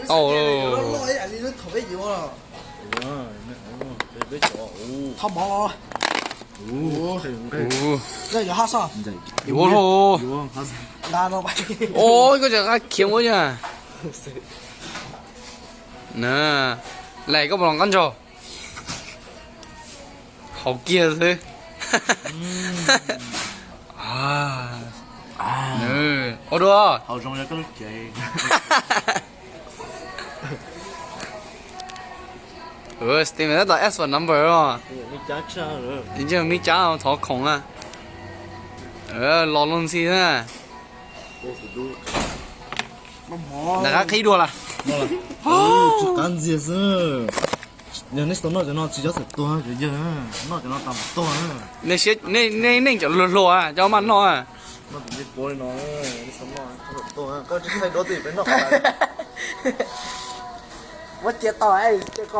Tau. Thov mov los. Yuav ua, koj tseem qab khiav ua yog. Na, lais koj puas los qab ntsog? Haus kiag xwb. Ua dua. Steven tab tom ask for number os. Mib cab thov khoom na. Los loo ntxhi na. Nram qab qhib dua las. Tsis qab ntxiag xwb. Yog nej tsis tau noj cov no tsis txhob txawm tuag cov yawg, noj cov no tas mus tuag. Nej neej cov luag hluas cov maj noj. Noj cov ncej puav li no, nej txhob noj, txhob tuag, koj tsis thaij duab twb peb noj. Muab cia tau, cia ko.